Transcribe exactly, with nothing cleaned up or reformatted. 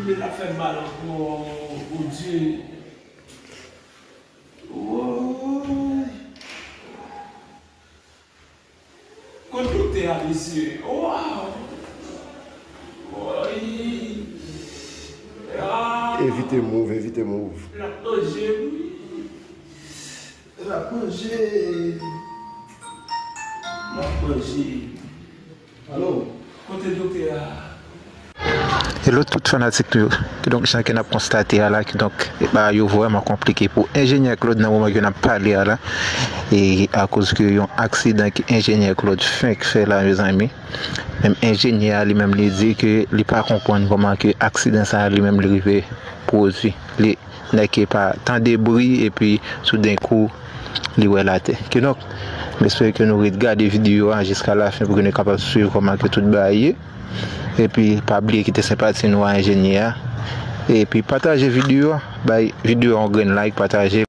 L ap fè m mal ankò, Bondye. Woy. Kot doktè a, mesye? Waw! Woy! Ah! Evite move, evite move. L ap manje, wi. L ap manje. L ap manje. Alo? Kote doktè a? Hello tout fanatik nou yo. Kidonk, jan ke n ap konstate a la, kidonk, bagay yo vrèman konplike pou enjenyè Claude nan moman ke n ap pale a la. E akoz ke yon aksidan ke enjenyè Claude fenk fè la, mezanmi. Menm enjenyè a li menm li di ke li pa konprann kòman ke aksidan sa a li menm li rive pwodui. Li nèg ki pa tande bri epi soudenkou li wè l atè. Kidonk, m espere ke nou ret gade videyo a jiska lafen pou ke nou kapab swiv kòman ke tout bagay ye. Epi pa bliye kite senpati nou a enjenyè a. Epi pataje videyo a, bay videyo a yon grenn like, pataje.